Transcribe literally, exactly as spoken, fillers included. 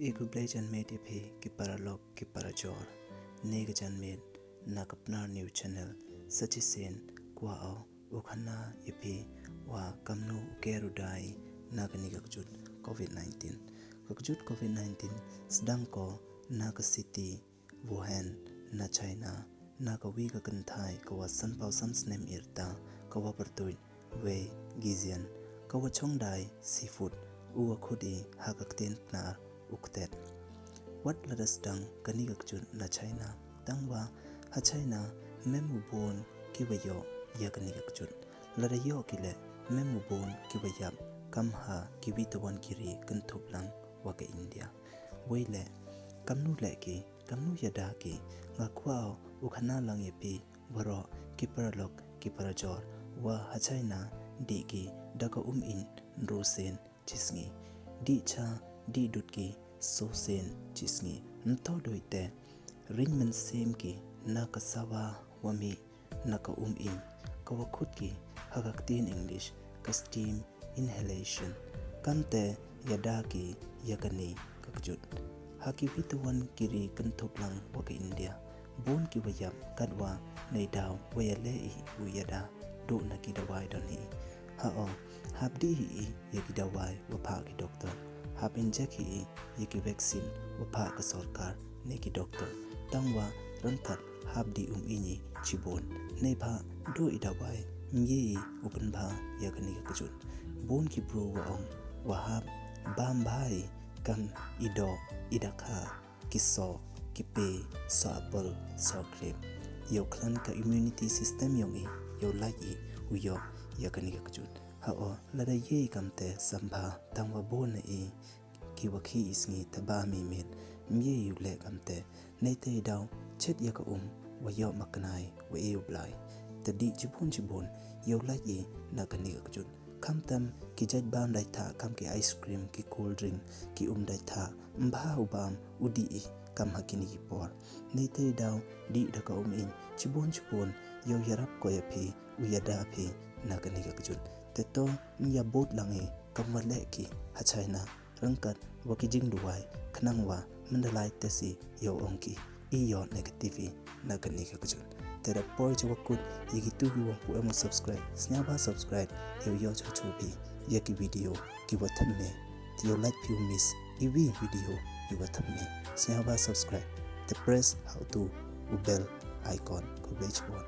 I khublei janmiet ya phi ki paralok ki parajor. Ne ka janmiet na ka Pnar News Channel, sa chisien kwah o u khana ya phi wa kamnu u ker u dai na kani ka kjut covid nineteen. Ka kjut covid nineteen sdang ko na ka city Wuhan na China, na ka wi ka kynthai ka wa sanphaw san snem i rta, ka wa pyrtuit Wei Guixian, ka wa chong dai seafood, u wa khut i ha ka ktien Pnar u ktet. Wat lada sdang kani ka kjut na China, tang wa ha China mem u bun ki wa yoh ya kani ka kjut. Lada yoh ki le, mem u bun ki wa yap kam ha ki wi tawan ki ri kynthup lang wa ka India. Wei le, kamnu le ki, kamnu yada ki? Nga kwah u khana lang ya phi waroh ki paralok ki parajor, wa ha China dih ki da ka um ing ynru sien chi sngi. Dih cha, dih dud ki so sien chi sngi. Ym toh doi te, ring mynsiem ki na ka sawa wa mih na ka um ing, ka wa khut ki ha ka ktien English ka steam inhalation. Kamte yada ki ya kani ka kjut. Ha ki wi tawan ki ri kynthup lang wa ka India, bun ki wa yap katwa neidaw wa ya le i u yada, duh na ki dawai don hi. Ha o, hap dih hi i ya ki dawai wa phah ki doktor, hap injek hi i ya ki vaccine wa phah ka sorkar ne ki doktor. Tang wa ryngkat hap dih um ing i chibun. Neibhah duh i dawai, ym ye i u pynbha ya kani ka kjut. Bun ki bru wa ong wa hap bam bha i kam i doh, i dakha, ki soh, ki pe, soh apple, soh grape. Yow khlaiñ ka immunity system yong i, yow lait i u yoh ya kani ka kjut. Ha o, lada ye i kamte sambha, tang wa bun na i ki wa khih i sngi te bam i miet, ym ye i u leh kamte. Neite i daw chet ya ka um wa yoh maknai wa e u Blai. Te dih chibun chibun, yow lait i na kani ka kjut. Khamtam ki jait bam dait thah kam ki ice cream, ki cold drink, ki um dait thah, ym bha u bam u dih i kam ha kini ki por. Neite i daw dih da ka um ing chibun chibun, yow yarap ko ya phi u yada phi na kani ka kjut. Te to ym ya bud lang i kam wa leh ki ha China ryngkat wa ki jingduwai, khnang wa mynda lai test i yow ong ki i yoh negative i na kani ka kjut. Te da poi cha wa kut, ya kitu ki wa ym pu em u subscribe, sngewbha subscribe, yow yoh cha chu phi ya ki video ki wa thymme. Te yow lait phi u miss i wi video i wa thymme. Sngewbha subscribe, te press ha utu u bell icon. Khublei chibun.